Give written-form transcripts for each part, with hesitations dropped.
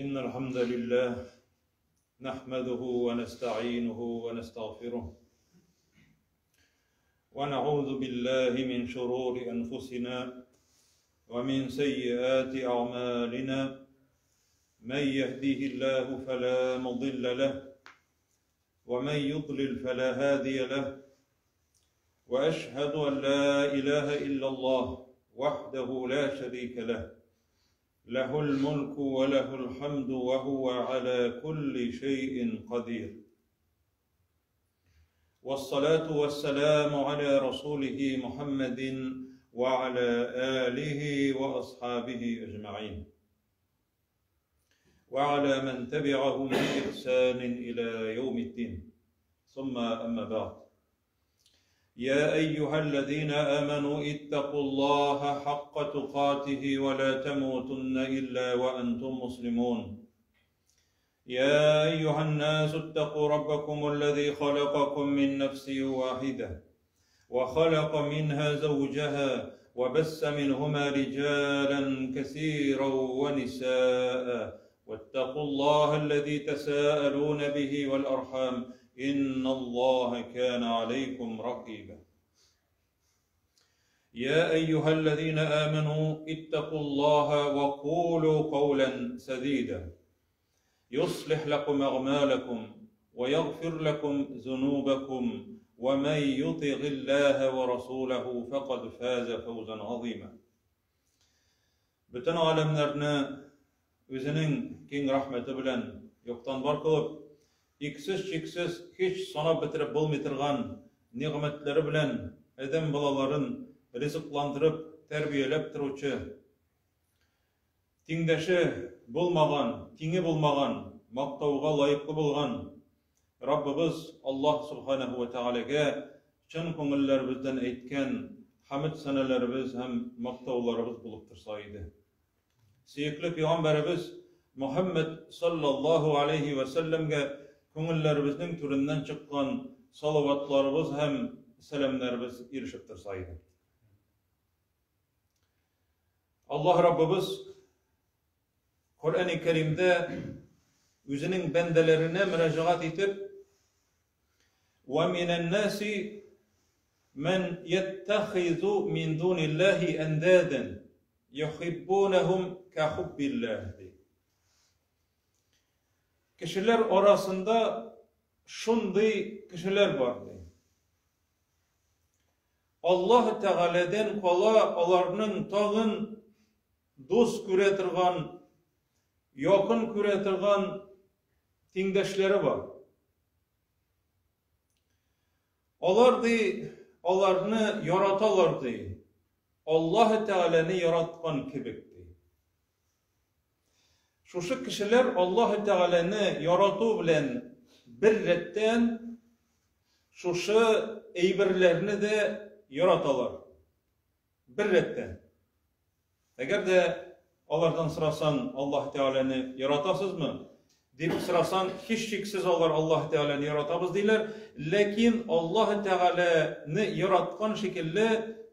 إن الحمد لله نحمده ونستعينه ونستغفره ونعوذ بالله من شرور أنفسنا ومن سيئات أعمالنا من يهديه الله فلا مضل له ومن يضلل فلا هادي له وأشهد أن لا إله إلا الله وحده لا شريك له له الملك وله الحمد وهو على كل شيء قدير والصلاة والسلام على رسوله محمد وعلى آله وأصحابه أجمعين وعلى من تبعهم بإحسان إلى يوم الدين ثم أما بعد يا أيها الذين آمنوا اتقوا الله حق تقاته ولا تموتن إلا وأنتم مسلمون يا أيها الناس اتقوا ربكم الذي خلقكم من نفس واحدة وخلق منها زوجها وبس منهما رجالا كثيرا ونساء واتقوا الله الذي تساءلون به والأرحام إن الله كان عليكم رقيبا يا أيها الذين آمنوا اتقوا الله وقولوا قولا سديدا يصلح لكم أعمالكم ويغفر لكم ذنوبكم ومن يطع الله ورسوله فقد فاز فوزا عظيما Бөтен галәмнәрне үзенең киң рәхмәте белән юктан бар кылып, иксез-чиксез һич санап бетереп булмый торган нигъмәтләре белән адәм балаларын ризыкландырып, тәрбияләп торучы, тиңдәше булмаган, тиңе булмаган, мактауга лаеклы булган Раббыбыз Аллаһ Субханәһү вә Тәгаләгә чын күңелләребездән әйткән хәмед-сәнәләребез һәм мактауларыбыз булып торса иде. Сөекле пәйгамбәребез Мөхәммәд саллаллаһу алейһи вә сәлләмгә күңелләребезнең түреннән чыккан салаватларыбыз һәм сәламнәребез ирешеп торса иде. Аллаһ Раббыбыз Коръәни Кәримдә үзенең бәндәләренә мөрәҗәгать итеп, "Ва минән наси ман яттахизу мин дуниллаһи андадан юхиббунахум кахуббиллаһ" ди. Кешеләр арасында шундый кешеләр бар ди. Аллаһ Тәгаләдән кала аларның тагын дус күрә торган, якын күрә торган тиңдәшләре бар. Алар ди, аларны яраталар ди. Аллаһ Тәгаләне яраткан кебек ди. Шушы кешеләр Аллаһ Тәгаләне ярату белән бер рәттән шушы әйберләрне дә яраталар. Бер рәттән. Әгәр дә алардан сорасаң, Аллаһ Тәгаләне яратасызмы? дип сорасаң, һичшиксез алар Аллаһ Тәгаләне яратабыз диләр. Ләкин Аллаһ Тәгаләне яраткан шикелле,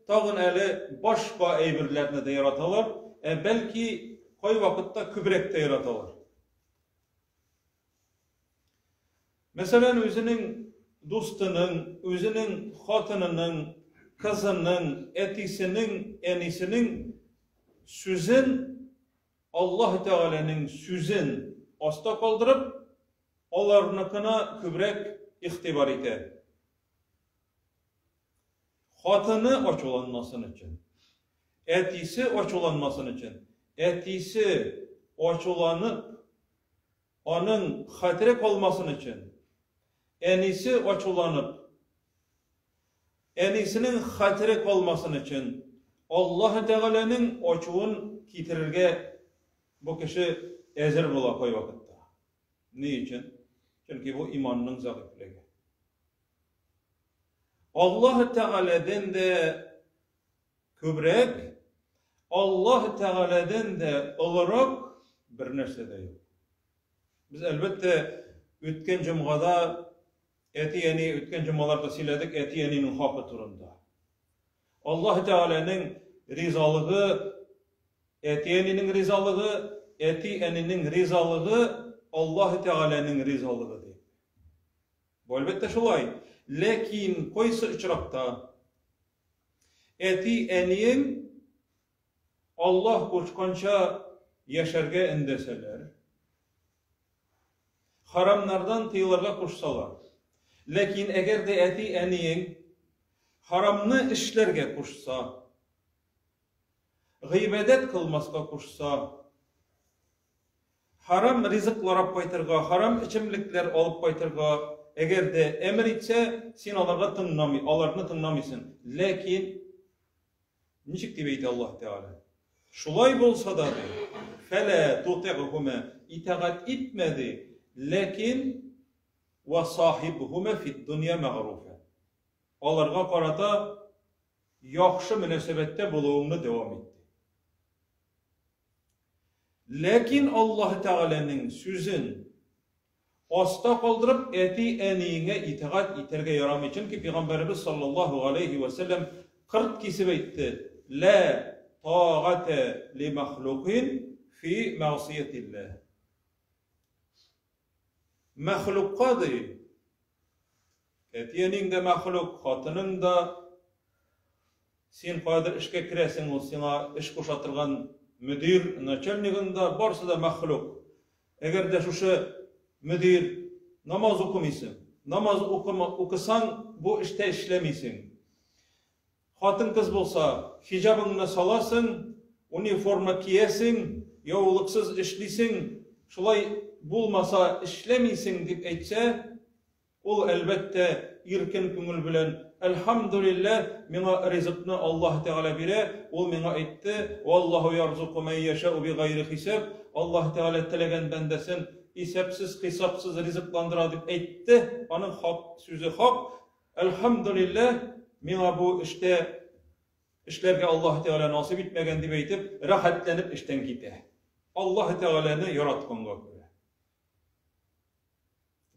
тагын әле башка әйберләрне дә яраталар, ә бәлки кайвакытта күбрәк тә яраталар. Мәсәлән, үзенең дустының, үзенең хатынының, кызының, әтисенең, әнисенең сүзен Аллаһ Тәгаләнең сүзен аста калдырып, аларныкына күбрәк игътибар итә. Хатыны ачуланмасын өчен, әтисе ачуланмасын өчен, әтисе ачуланып, Аның хәтере калмасын өчен, әнисе ачуланып, әнисенең хәтере калмасын өчен, Аллаһы Тәгаләнең ачуын китерергә бу кеше әзер була кайвакытта. Ни өчен? Чөнки бу иманның зәгыйфьлеге. Аллаһы Тәгаләдән дә Күбрәк, Аллаһ Тәгаләдән дә олырак бер нәрсә дә юк. Без, әлбәттә, үткән җомгада әти-әни, үткән җомгаларда сөйләдек әти-әнинең хакы турында. Аллаһ Тәгаләнең ризалыгы, әти-әнинең ризалыгы әти-әнинең ризалыгы Аллаһ Тәгаләнең ризалыгы дип. Бу әлбәттә шулай. Ләкин кайсы очракта әти-әниең Аллаһ кушканча яшәргә өндәсәләр, харамнардан тыелырга кушсалар. Ләкин әгәр дә әти-әниең харамны эшләргә кушса, гыйбадәт кылмаска кушса, харам ризыклар алып кайтырга, харам эчемлекләр алып кайтырга, әгәр дә әмер итсә, син аларга тыңламый, аларны тыңламыйсың. Ләкин ничек дип әйтә Аллаһ Тәгалә? Шулай булса да ди, фәлә тутигъһума, итагать итмә ди, ләкин ва сахибһума фид дөнья мәгъруфа. Аларга карата яхшы мөнәсәбәттә булуыңны дәвам ит. Ләкин Аллаһ Тәгаләнең сүзен аста калдырып, әти-әниеңә итагать итәргә ярамый. Чөнки Пәйгамбәребез саллаллаһу галәйһи вә сәлләм кырт кисеп әйтте, Лә тагатә ли мәхлукин фи мәгъсиятилләһ. Мәхлукка ди, әти-әниең дә мәхлук, хатының да. Син каядыр эшкә керәсең, ул сиңа эш куша торган мөдир, начальнигың да, барысы да мәхлук. Әгәр дә шушы мөдир намаз укымыйсың, намаз укыма, укысаң, бу эштә эшләмисең. Хатын-кыз булса, хиҗабыңны саласың, униформа киясең, яулыксыз эшлисең, шулай булмаса эшләмисең дип әйтсә, Ул, әлбәттә, иркен күңел белән, Әлхәмдүлилләһ, миңа ризыкны Аллаһ Тәгалә бирә, Ул миңа әйтте, Валлаһу ярзуку мән яшәу бигайри хисаб, Аллаһ Тәгалә теләгән бәндәсен исәпсез-хисапсыз ризыкландыра дип әйтте, аның хак сүзе хак, Әлхәмдүлилләһ, миңа бу эштә эшләргә Аллаһ Тәгалә насыйп итмәгән дип әйтеп, рәхәтләнеп эштән китә. Аллаһ Тәгаләне яратканга күрә.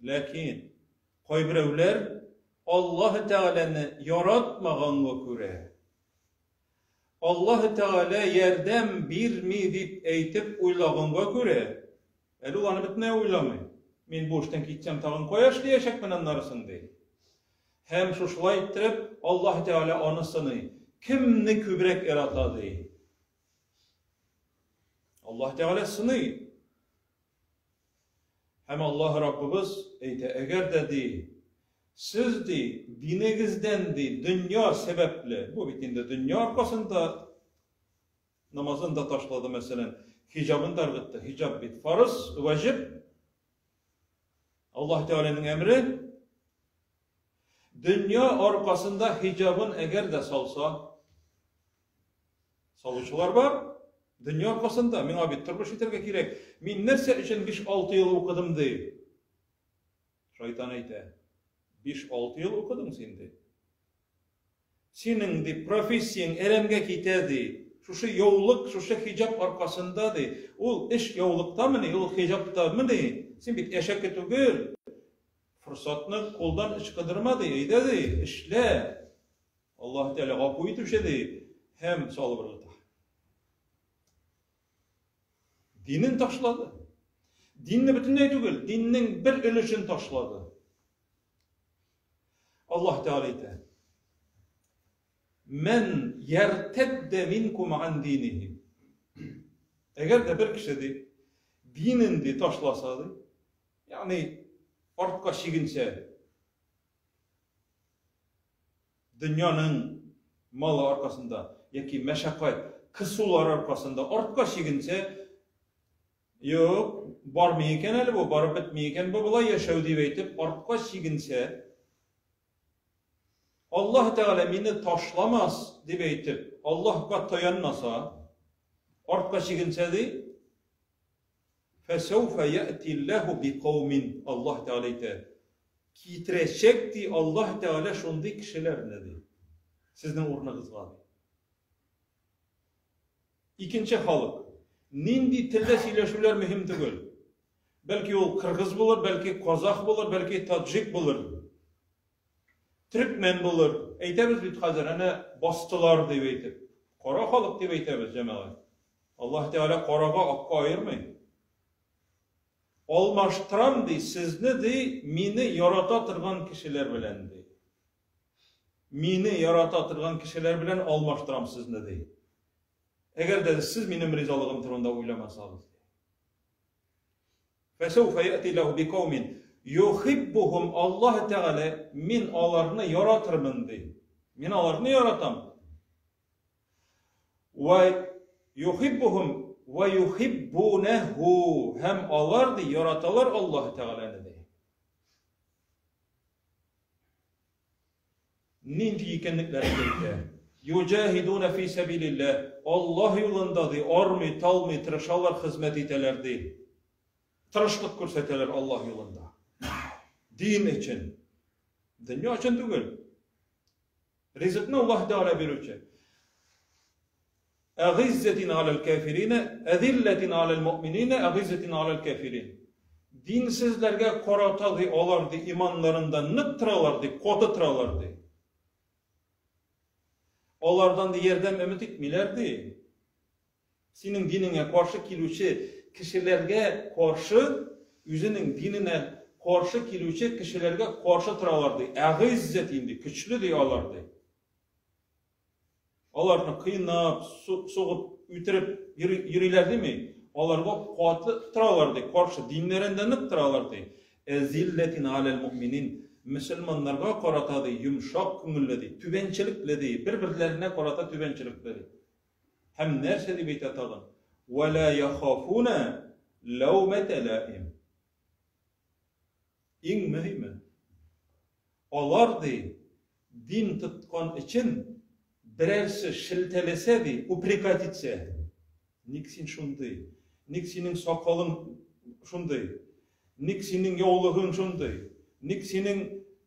Ләкин кайберәүләр Аллаһ Тәгаләне яратмаганга күрә, Аллаһ Тәгалә ярдәм бирми дип әйтеп уйлаганга күрә, әле ул аны бөтенләй уйламый. Мин бу эштән китсәм, тагын кая эшләячәкмен аннары соң, ди. Һәм шушылай иттереп, Аллаһ Тәгалә аны сыный. Кемне күбрәк ярата, ди. Аллаһ Тәгалә сыный. Һәм Аллаһ Раббыбыз әйтә, әгәр дә, ди, сез, ди, динегездән, ди, дөнья сәбәпле, бу бит инде дөнья аркасында намазын да ташлады, мәсәлән, хиҗабын да ыргытты. Хиҗаб бит фарыз, ваҗиб. Аллаһ Тәгаләнең әмере. Дөнья аркасында хиҗабын әгәр дә салса, Салучылар бар. Дөнья аркасында миңа бит тормыш итәргә кирәк. Мин нәрсә өчен 5-6 ел укыдым ди. Шайтан әйтә. 5-6 ел укыдың син ди. Синең ди профессияң әрәмгә китә ди. Шушы яулык, шушы хиҗап аркасында ди. Ул эш яулыктамыни, ул хиҗаптамыни? Син бит әшәке түгел. Форсатны кулдан ычкындырма ди, әйдә ди, эшлә. Аллаһ Тәгалә гафу итүче ди һәм салып ыргыта. Динен ташлады. Динне бөтенләй түгел, диннең бер өлешен ташлады. Аллаһ Тәгалә әйтә: Мән яртадда минкум ан динихи. Әгәр дә бер кеше ди, динен ди ташласа ди, ягъни артка чигенсә, Дөньяның малы аркасында яки мәшәкать, кысулар аркасында артка чигенсә, юк, бармый икән әле бу, барып бетми икән бу болай яшәү дип әйтеп, артка чигенсә, Аллаһ Тәгалә мине ташламас дип әйтеп, Аллаһка таянмаса, артка чигенсә ди, Фәсәүфә яәтилләһу бикаумин, Аллаһ Тәгалә әйтә, китерәчәк ди Аллаһ Тәгалә шундый кешеләрне ди, сезнең урыныгызга ди. Икенче халык. Нинди телдә сөйләшүләр мөһим түгел. Бәлки ул кыргыз булыр, бәлки казах булыр, бәлки таджик булыр. Төрекмән булыр. Әйтәбез бит хәзер, әнә бастылар дип әйтеп. Кара халык дип әйтәбез, җәмәгать. Аллаһ Тәгалә карага, акка аермый. Алмаштырам, ди, сезне, ди, мине ярата торган кешеләр белән, ди. Мине ярата торган кешеләр белән алмаштырам сезне, ди. Әгәр дә сез минем ризалыгым турында уйламасагыз, ди. Фәсәүфә яти ләһу бикаумин юхиббухум Аллаһ Тәгалә мин аларны яратырмын, ди. Мин аларны яратам. Вә юхиббухум вә юхиббунәһу һәм алар ди яраталар Аллаһ Тәгаләне ди. Нинди икәнлекләрен әйтә. Юҗаһидуна фи сәбилилләһ. Аллаһ юлында ди, армый, талмый, тырышалар, хезмәт итәләр ди. Тырышлык күрсәтәләр Аллаһ юлында. Дин өчен. Дөнья өчен түгел. Ризыкны Аллаһ Тәгалә бирүче. Әгыйззәтин аләл кәфиринә, әзилләтин аләл мөэмининә, әгыйззәтин аләл кәфирин. Динсезләргә карата ди алар ди иманнарында нык торалар ди, каты торалар ди. Алардан ди ярдәм өмет итмиләр ди. Синең динеңә каршы килүче кешеләргә каршы, үзенең диненә каршы килүче кешеләргә каршы торалар ди. Әгыйззәтин ди, көчле ди алар ди. Аларны кыйнап, сугып, үтереп йөриләр дими, аларга каты торалар ди, каршы диннәрендә нык торалар ди. Әзилләтин аләл муъминин, мөселманнарга карата ди, йомшак күңелле ди, түбәнчелекле ди, бер-берләренә карата түбәнчелекле ди. Һәм нәрсә дип әйтә тагын? Вә лә яхафуна ләүмәтә ләим. Иң мөһиме, алар ди, дин тоткан өчен берәрсе шелтәләсә ди, упрекать итсә, ник син шундый, ник синең сакалың шундый, ник синең яулыгың шундый, ник синең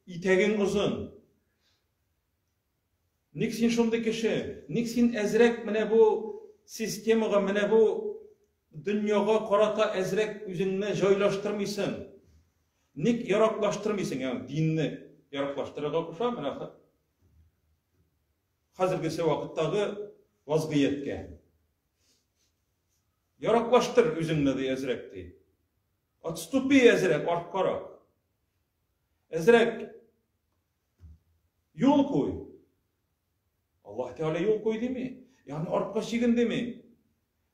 итәгең озын, Ник син шундый кеше? Ник син әзрәк менә бу системага, менә бу дөньяга карата әзрәк үзеңне җайлаштырмыйсың? Ник яраклаштырмыйсың? Ягъни динне яраклаштырырга куша, менә хәзергесе вакыттагы вазгыятькә. Яраклаштыр үзеңне ди әзрәк ди. Отступи әзрәк арткарак. Әзрәк Юл куй. Аллаһ Тәгалә юл куй дими. Ягъни артка чиген дими.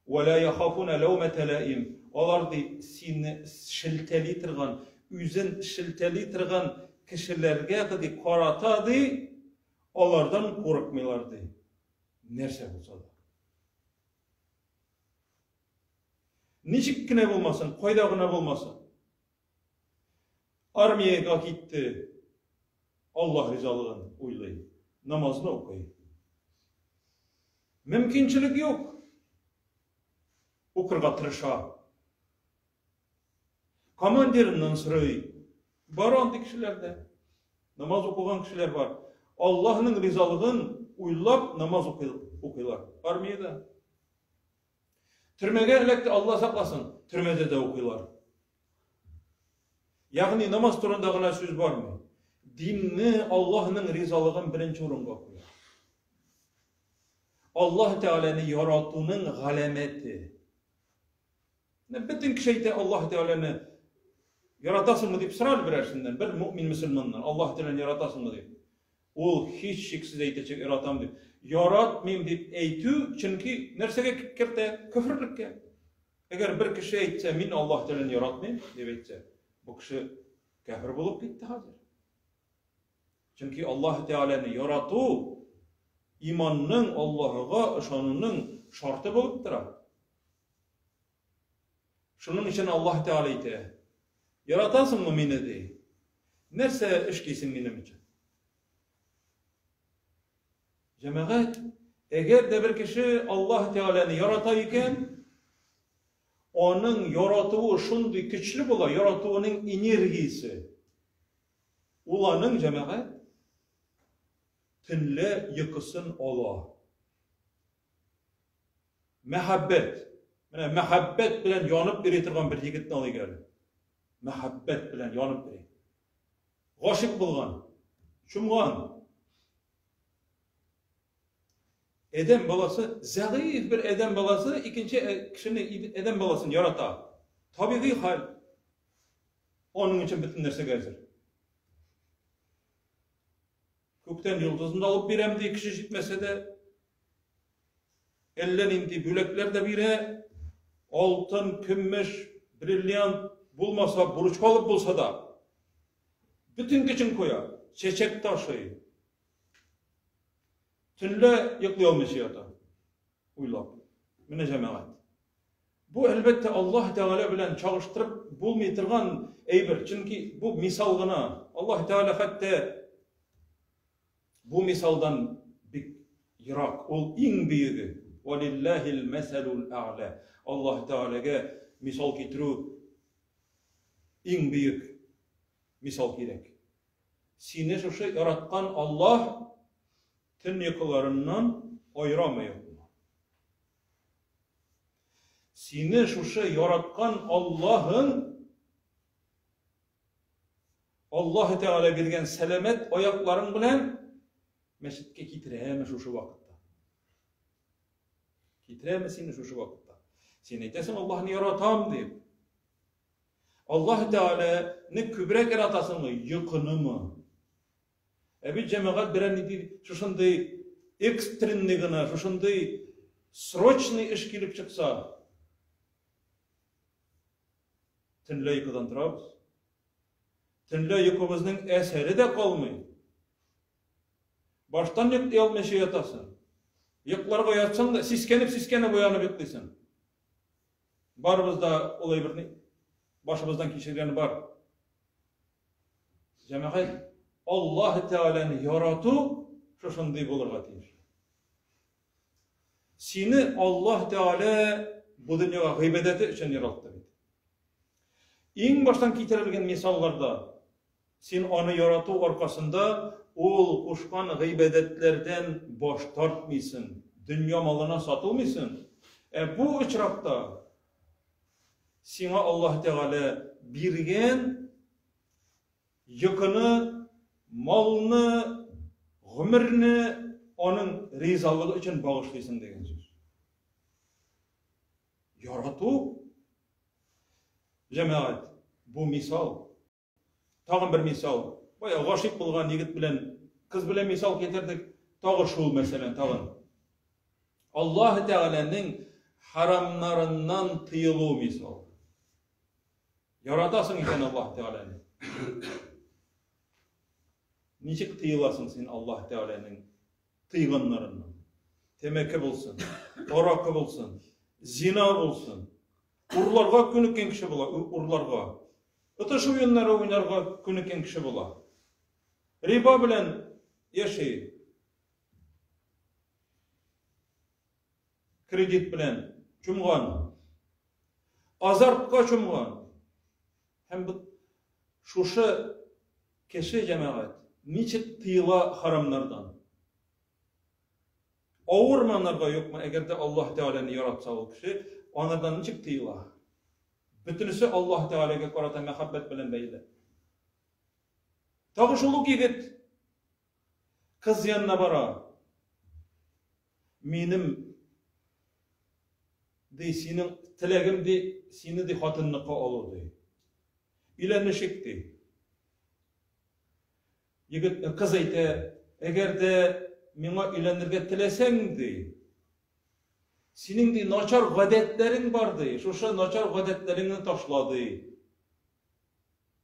Ва ла яхафуна лаумата лаим. Алар ди сине шелтәли торган, үзен шелтәли торган кешеләргә ди карата ди алардан курыкмыйлар ди. Нәрсә булса да. Ничек кенә булмасын, кайда гына булмасын. Армиягә китте. Аллаһ ризалыгын уйлый. Намазны укый. Мөмкинчелек юк. Укырга тырыша. Командирыннан сорый. Бар андый кешеләр дә. Намаз укыган кешеләр бар. Аллаһның ризалыгын уйлап намаз укыйлар. Армиядә. Төрмәгә эләкте, Алла сакласын, төрмәдә дә укыйлар. Ягъни намаз турында гына сүз бармый. Динне Аллаһның ризалыгын беренче урынга куя. Аллаһ Тәгаләне яратуның галәмәте. Бөтен кеше әйтә Аллаһ Тәгаләне яратасыңмы дип сорар берәрсеннән, бер мөмин мөселманнан, Аллаһ Тәгаләне яратасыңмы дип. Ул һичшиксез әйтәчәк, яратам дип. Яратмыйм дип әйтү, чөнки нәрсәгә кертә? Көферлеккә. Әгәр бер кеше әйтсә, мин Аллаһ Тәгаләне яратмыйм дип әйтсә, бу кеше кәфер булып китте хәзер. Чөнки Аллаһ Тәгаләне ярату иманның Аллаһыга ышануның шарты булып тора. Шуның өчен Аллаһ Тәгалә әйтә, Яратасыңмы мине, ди. Нәрсә эшлисең минем өчен? Җәмәгать, әгәр дә бер кеше Аллаһ Тәгаләне ярата икән, аның яратуы шундый көчле була, яратуының энергиясе. Ул аның җәмәгать төнлә йокысын ала. Мәхәббәт. Менә мәхәббәт белән янып йөри торган бер егетне алыйк әле. Мәхәббәт белән янып йөри. Гашыйк булган, чумган. Адәм баласы, зәгыйфь бер адәм баласы икенче э, кешене адәм баласын ярата. Табигый хәл. Аның өчен бөтен нәрсәгә әзер. Күктән йолдызын да алып бирәм ди, кеше җитмәсә дә. Әллә нинди бүләкләр дә бирә. Алтын, көмеш, бриллиант булмаса, бурычка алып булса да. Бөтен көчен куя, чәчәк ташый. Төнлә йоклый алмыйча ята. Уйлап. Менә җәмәгать. Бу, әлбәттә, Аллаһ Тәгалә белән чагыштырып булмый торган әйбер, чөнки бу мисал гына. Аллаһ Тәгалә хәтта бу мисалдан бик ерак, ул иң бөеге. Валиллаһил мәсәлул әгълә. Аллаһ Тәгаләгә мисал китерү иң бөек мисал кирәк. Сине шушы яраткан Аллаһ төн йокыларыннан аерамы юкмы? Сине шушы яраткан Аллаһың Аллаһ Тәгалә биргән сәламәт аякларың белән мәчеткә китерәме шушы вакытта? Китерәме сине шушы вакытта? Син әйтәсең Аллаһны яратам дип. Аллаһ Тәгаләне күбрәк яратасыңмы, йокынымы? Ә бит җәмәгать берәр нинди шушындый экстренный гына, шушындый срочный эш килеп чыкса, төнлә йокыдан торабыз. Төнлә йокыбызның әсәре дә калмый. Баштан йоклый алмыйча ятасың. Йокларга ятсаң да, сискәнеп-сискәнеп уянып йоклыйсың. Барыбыз да ул әйберне башыбыздан кичергән бар. Җәмәгать, Аллаһ Тәгаләне ярату шушындый булырга тиеш. Сине Аллаһ Тәгалә бу дөньяга гыйбадәте өчен яратты бит. Иң баштан китерелгән мисалларда син аны ярату аркасында ул кушкан гыйбадәтләрдән баш тартмыйсың, дөнья малына сатылмыйсың. Ә бу очракта сиңа Аллаһ Тәгалә биргән йокыны, малны, гомерне аның ризалыгы өчен багышлыйсың дигән сүз. Ярату җәмәгать, бу мисал. Тагын бер мисал. Бая гашыйк булган егет белән кыз белән мисал китердек. Тагы шул мәсәлән, тагын. Аллаһ Тәгаләнең харамнарыннан тыелу мисал. Яратасың икән Аллаһ Тәгаләне. Ничек тыеласың син Аллаһ Тәгаләнең тыйганнарыннан? Тәмәке булсын, аракы булсын, зина булсын. Урларга күнеккән кеше була, урларга. Отыш уеннары уйнарга күнеккән кеше була. Риба белән яши. Кредит белән чумган. Азартка чумган. Һәм шушы кеше җәмәгать ничек тыела харамнардан? Авырмы анарга юкмы, әгәр дә Аллаһ Тәгаләне яратса ул кеше, анардан ничек тыела? Бөтенесе Аллаһ Тәгаләгә карата мәхәббәт белән бәйле. Тагы шул ук егет кыз янына бара. Минем ди, синең теләгем ди, сине ди хатынныкка алу ди. Өйләнешик ди. Егет, кыз әйтә, әгәр дә миңа өйләнергә теләсәң ди, синең ди начар гадәтләрең бар ди, шушы начар гадәтләреңне ташла ди.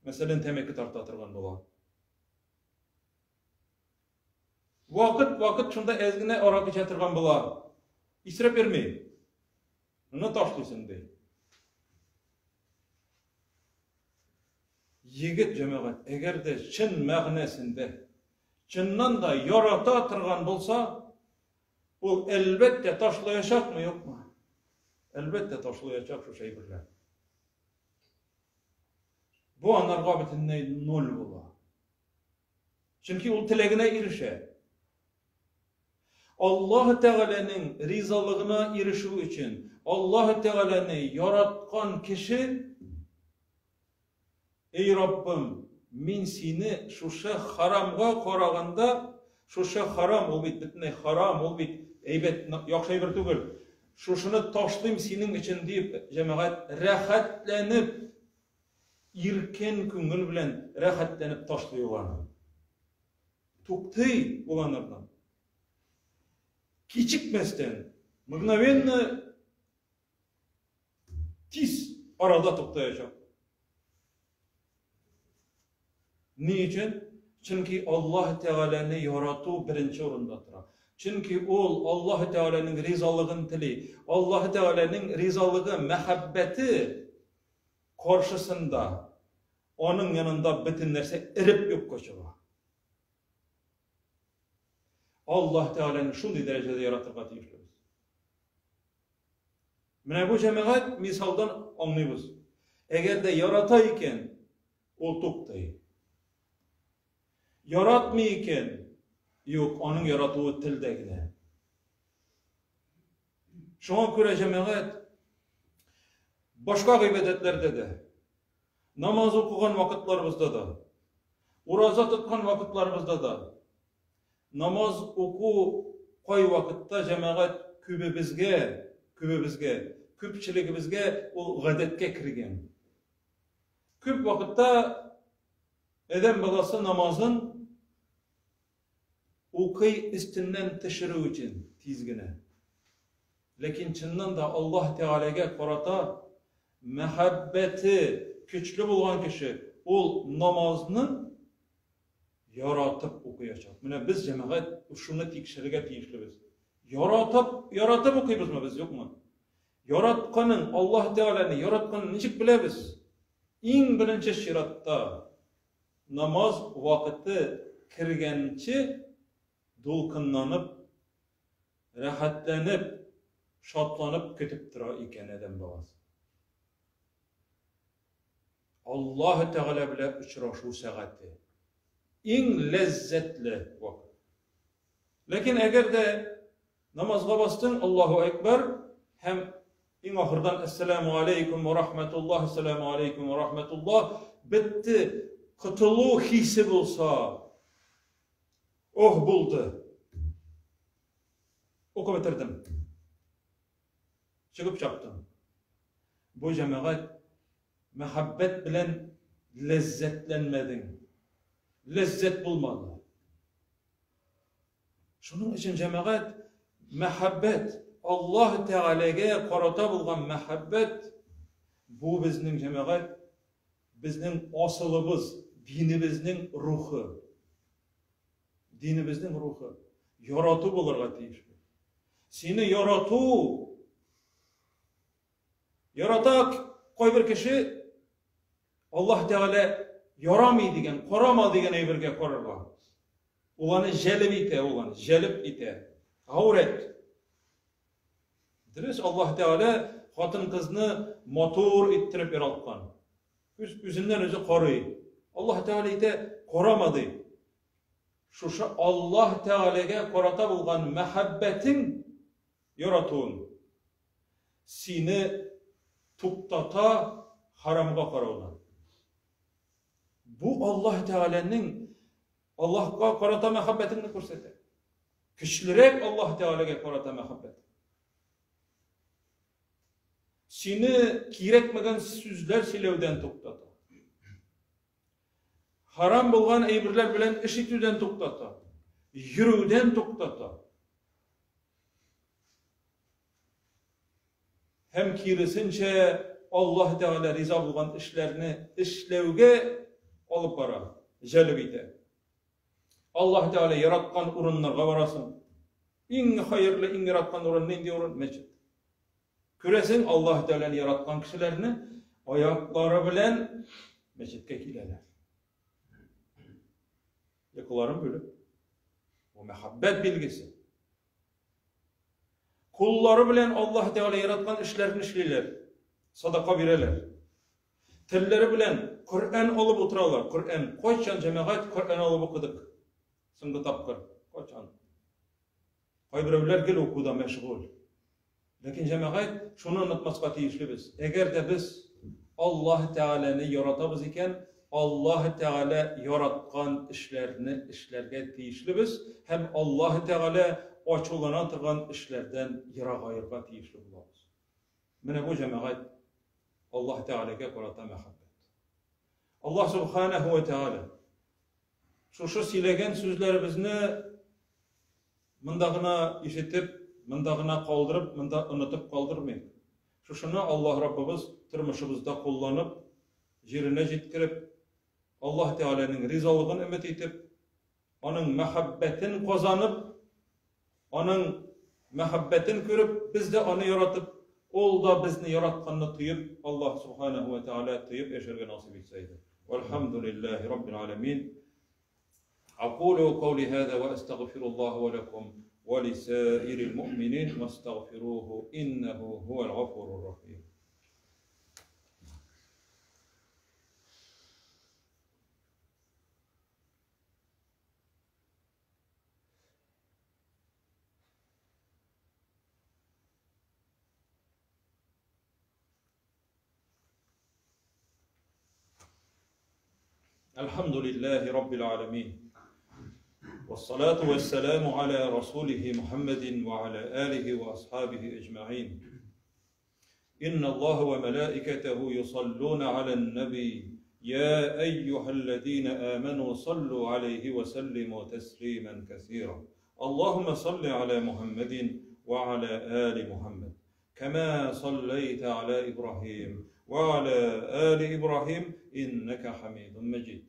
Мәсәлән, тәмәке тарта торган була. Вакыт-вакыт шунда әз генә аракы эчә торган була. Исереп йөрми. Моны ташлыйсың ди. Егет җәмәгать, әгәр дә чын мәгънәсендә, чыннан да ярата торган булса, ул әлбәттә ташлаячакмы, юкмы? Әлбәттә ташлаячак шушы әйберләрне. Бу анарга бөтенләй ноль була. Чөнки ул теләгенә ирешә. Аллаһ Тәгаләнең ризалыгына ирешү өчен Аллаһ Тәгаләне яраткан кеше Эй Раббым, мин сине шушы харамга караганда, шушы харам, ул бит бөтенләй харам, ул бит әйбәт, яхшы әйбер түгел. Шушыны ташлыйм синең өчен дип, җәмәгать рәхәтләнеп. Иркен күңел белән рәхәтләнеп ташлый ул аны. Туктый ул анардан. Кичекмәстән, мгновенно тиз арада туктаячак. Ни өчен? Чөнки Аллаһ Тәгаләне ярату беренче урында тора. Чөнки ул Аллаһ Тәгаләнең ризалыгын тели. Аллаһ Тәгаләнең ризалыгы, мәхәббәте каршысында аның янында бөтен нәрсә эреп юкка чыга. Аллаһ Тәгаләне шундый дәрәҗәдә яратырга тиешлебез. Менә бу җәмәгать мисалдан аңлыйбыз. Әгәр дә ярата икән, ул туктый. Яратмый икән, юк, аның яратуы телдә генә. Шуңа күрә җәмәгать башка гыйбадәтләрдә дә, намаз укыган вакытларыбызда да, ураза тоткан вакытларыбызда да, Намаз уку кайвакытта, җәмәгать, күбебезгә, күбебезгә, күпчелегебезгә ул гадәткә кергән. Күп вакытта адәм баласы намазын укый өстеннән төшерү өчен тиз генә. Ләкин чыннан да Аллаһ Тәгаләгә карата мәхәббәте көчле булган кеше ул намазны яратып укыячак. Менә без, җәмәгать, шуны тикшерергә тиешлебез. Яратып, яратып укыйбызмы без, юкмы? Яратканын, Аллаһ Тәгаләне яратканын ничек беләбез? Иң беренче чиратта намаз вакыты кергәнче дулкынланып, рәхәтләнеп, шатланып көтеп тора икән адәм баласы. Аллаһы Тәгалә белән очрашу сәгате. Иң ләззәтле вакыт. Ләкин әгәр дә намазга бастың, Аллаһу әкбәр һәм иң ахырдан Әссәламу алейкум ва рахматуллаһ, Әссәламу алейкум ва рахматуллаһ бетте, котылу хисе булса, ох булды. Укып бетердем. Чыгып чаптым. Бу җәмәгать мәхәббәт белән ләззәтләнмәдең. Ләззәт булмады. Шуның өчен җәмәгать мәхәббәт, Аллаһ Тәгаләгә карата булган мәхәббәт бу безнең җәмәгать, безнең асылыбыз, динебезнең рухы. Динебезнең рухы. Ярату булырга тиеш. Сине ярату ярата кайбер кеше Аллаһ Тәгалә ярамый дигән, карама дигән әйбергә карарга. Ул аны җәлеп итә, ул аны җәлеп итә. Гаурәт. Дөрес, Аллаһ Тәгалә хатын-кызны матур иттереп яралткан. Үз үзеннән үзе карый. Аллаһ Тәгалә әйтә, карама ди. Шушы Аллаһ Тәгаләгә карата булган мәхәббәтең, яратуың сине туктата харамга караудан. Бу Аллаһ Тәгаләнең Аллаһка карата мәхәббәтеңне күрсәтә. Көчлерәк Аллаһ Тәгаләгә карата мәхәббәт. Сине кирәкмәгән сүзләр сөйләүдән туктата. Харам булган әйберләр белән эш итүдән туктата. Йөрүдән туктата. Һәм киресенчә Аллаһ Тәгалә риза булган эшләрне эшләүгә алып бара, җәлеп итә. Аллаһ Тәгалә яраткан урыннарга барасың. Иң хәерле, иң яраткан урын нинди урын? Мәчет. Күрәсең, Аллаһ Тәгаләне яраткан кешеләрне аяклары белән мәчеткә киләләр. Йокыларын бүлеп. Бу мәхәббәт билгесе. Куллары белән Аллаһ Тәгалә яраткан эшләрне эшлиләр. Садака бирәләр. Телләре белән Коръән алып утыралар. Коръән. Кайчан җәмәгать Коръән алып укыдык? Соңгы тапкыр. Кайчан? Кайберәүләр гел укуда мәшгуль. Ләкин җәмәгать шуны онытмаска тиешлебез. Әгәр дә без Аллаһ Тәгаләне яратабыз икән, Аллаһ Тәгалә яраткан эшләрне эшләргә тиешлебез һәм Аллаһ Тәгалә ачулана торган эшләрдән ерагаерга тиешле булабыз. Менә бу җәмәгать Аллаһ Тәгаләгә карата мәхәббәт. Аллаһ Субханаһу ва Тааля шушы сөйләгән сүзләребезне монда гына ишетеп, монда гына калдырып, монда онытып калдырмыйк. Шушыны Аллаһ Раббыбыз тормышыбызда кулланып, җиренә җиткереп, Аллаһ Тәгаләнең ризалыгын өмет итеп, аның мәхәббәтен казанып, аның мәхәббәтен күреп, без дә аны яратып, ул да безне яратканны тоеп, Аллаһ Субханаһу ва Тәгалә тоеп яшәргә насыйп итсә иде. Вальхамдулиллаһи раббил аламин. Акулу каули һаза ва астагфируллаһ ва лакум ва лисаирил муъминин вастагфируху иннаху хуал гафурур рахим. الحمد لله رب العالمين والصلاة والسلام على رسوله محمد وعلى آله وأصحابه أجمعين إن الله وملائكته يصلون على النبي يا أيها الذين آمنوا صلوا عليه وسلموا تسليما كثيرا اللهم صل على محمد وعلى آل محمد كما صليت على إبراهيم وعلى آل إبراهيم إنك حميد مجيد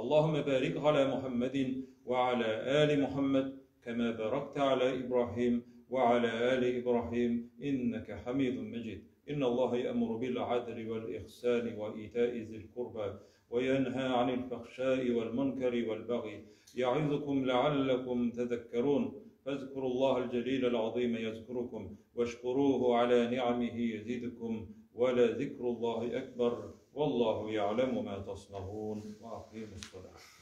اللهم بارك على محمد وعلى آل محمد كما باركت على إبراهيم وعلى آل إبراهيم إنك حميد مجيد إن الله يأمر بالعدل والإحسان وإيتاء ذي القربى وينهى عن الفحشاء والمنكر والبغي يعظكم لعلكم تذكرون فاذكروا الله الجليل العظيم يذكركم واشكروه على نعمه يزدكم ولذكر الله أكبر والله يعلم ما تصنعون وأقيموا الصلاة.